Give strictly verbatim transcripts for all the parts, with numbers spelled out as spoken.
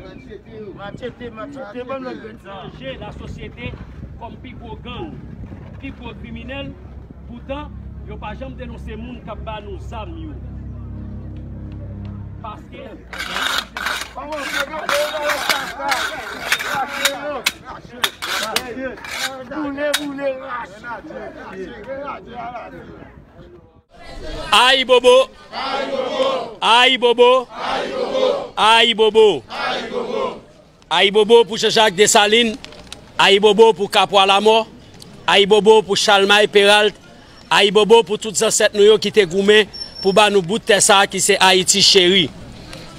Machete, machete, ban m lòt grenn sa. Chanje lasosyete kòm pi gwo gang, pi gwo kriminèl. Poutan, yo pa janm denonse moun k ap ba nou zam yo. Paske Boule, boule, rache. Ayibobo! Ayibobo! Ayibobo! Ayibobo pou Jean Jacques Dessalines, ayibobo pou Kapwa Lamò, ayibobo pou Chalmay Peralt, ayibobo pou tout zansèt nou yo ki te goumen pou ba nou bout tè sa a ki se Ayiti cheri.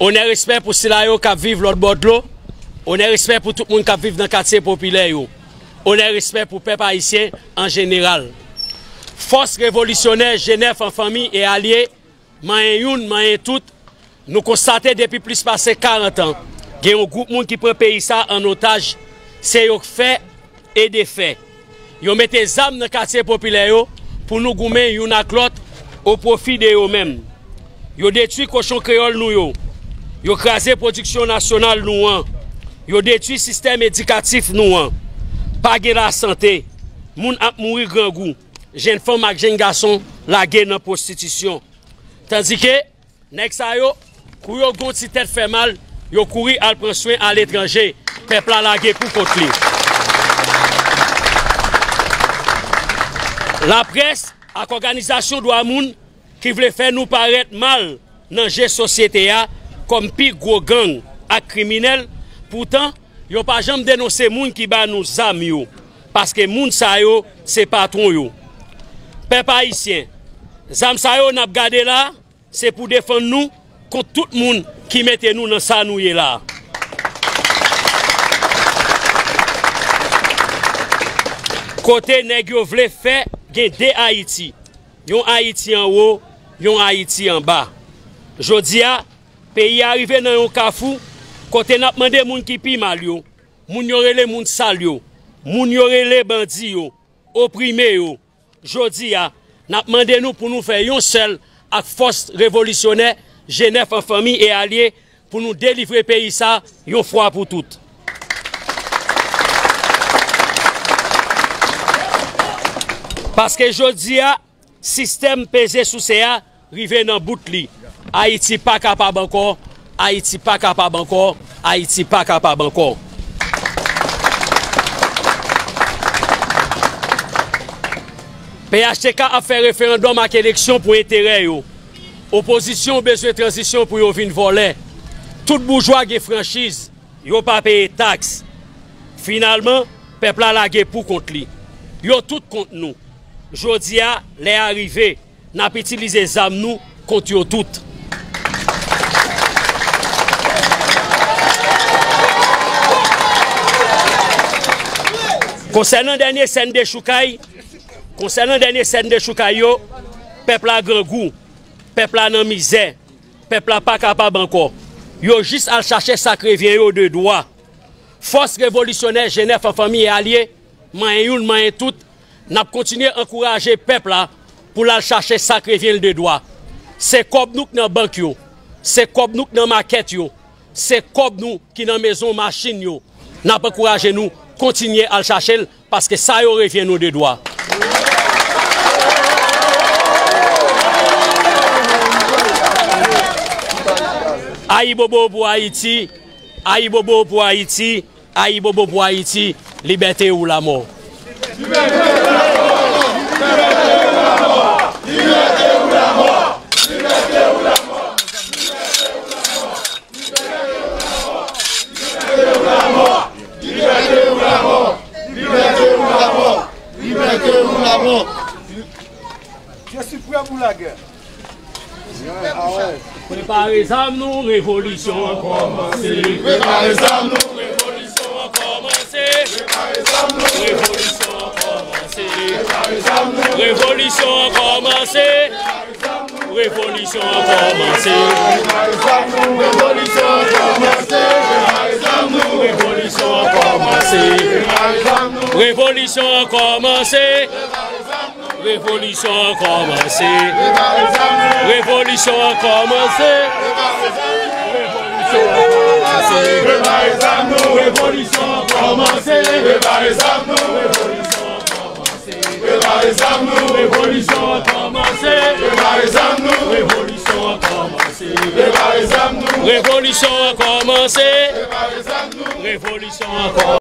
Onè, respè pou sila yo k ap viv lòt bò dlo. Onè, respè pou tout moun k ap viv nan katye popilè yo. Onè, respè pou pèp ayisyen an jeneral. Fòs revolisyonè G nèf an fanmi e alye, manyen youn, manyen tout, nou konstate depi plis pase karant an, gen yon gwoup moun ki pran peyi sa an otaj, se yo k fè e defè. Yo mete zam nan katye popilè yo pou nou goumen youn ak lòt o pwofi de yo menm. Yo detwi kochon kreyòl nou yo. Yo kraze pwodiksyon nasyonal nou an. Yo detwi sistèm edikatif nou an. Pa gen lasante. Moun ap mouri grangou. Jèn fanm ak jèn gason lage nan pwostitisyon. Tandike, nèg sa yo, kou yo gen yon ti tèt fè mal, yo kouri al pran swen aletranje. Pèp la lage pou kont li. Laprès ak òganizasyon dwa moun ki vle fè nou parèt mal nan je sosyete a kòm pi gwo gang ak kriminèl, poutan, yo pa janm denonse moun ki ba nou zam yo, paske moun sa yo se patwon yo. Pèp ayisyen, zam sa yo n ap gade la, se pou defann nou kont tout moun ki mete nou nan sa nou ye la. Kote nèg yo vle fè gen de Ayiti, yon Ayiti anwo, yon Ayiti anba. Jodi a, peyi a rive nan yon kafou kote n ap mande moun ki pi mal yo, moun yo rele moun sal yo, moun yo rele bandi yo, oprime yo. Jodi a, n ap mande nou pou nou fè yon sèl ak fòs revolisyonè G nèf an fanmi e alye pou nou delivre peyi sa yon fwa pou tout. Paske jodi a, sistèm peze souse a rive nan bout li. Ayiti pa kapab ankò, Ayiti pa kapab ankò, Ayiti pa kapab ankò. P H T K ap fè referandòm ak eleksyon pou enterè yo. Opozisyon bezwen tranzisyon pou yo vin vòlè. Tout boujwa gen franchiz, yo pa peye taks. Finalman, pèp la lage pou kont li. Yo tout kont nou. Jodi a, lè a rive, n ap itilize zam nou kont yo tout. Konsènan dènye sèn dechoukay, konsènan dènye sèn dechoukay yo, pèp la grangou, pèp la nan mizè, pèp la pa kapab ankò. Yo jis al chache sa k revyen yo de dwa. Fòs revolisyonè G nèf an fanmi e alye, manyen youn, manyen tout, n ap kontinye ankouraje pèp la pou l al chache sa k revyen l de dwa. Se kòb nou k nan bank yo, se kòb nou k nan makèt yo, se kòb nou ki nan mezon machin yo. N ap ankouraje nou kontinye al chache l, paske sa yo revyen nou de dwa. Ayibobo pou Ayiti, ayibobo pou Ayiti, ayibobo pou Ayiti, libète ou lamò. Libète ou lamò! Libète ou lamò! Libète ou lamò! Libète ou lamò! Je suis prêt pour la guerre. Prepare zam nou, revolisyon an kòmanse. Prepare zam nou, revolisyon an kòmanse. Prepare zam nou, revolisyon an kòmanse. Revolisyon an kòmanse. Revolisyon an kòmanse. Revolisyon an kòmanse. Revolisyon an kòmanse. Revolisyon an kòmanse. Revolisyon an kòmanse. Prepare zam nou, revolisyon an kòmanse. Prepare zam nou, revolisyon an kòmanse. Prepare zam nou, revolisyon an kòmanse. Prepare zam nou, revolisyon an kòmanse. Prepare zam nou, revolisyon an kòmanse. Prepare zam nou, revolisyon an kòmanse.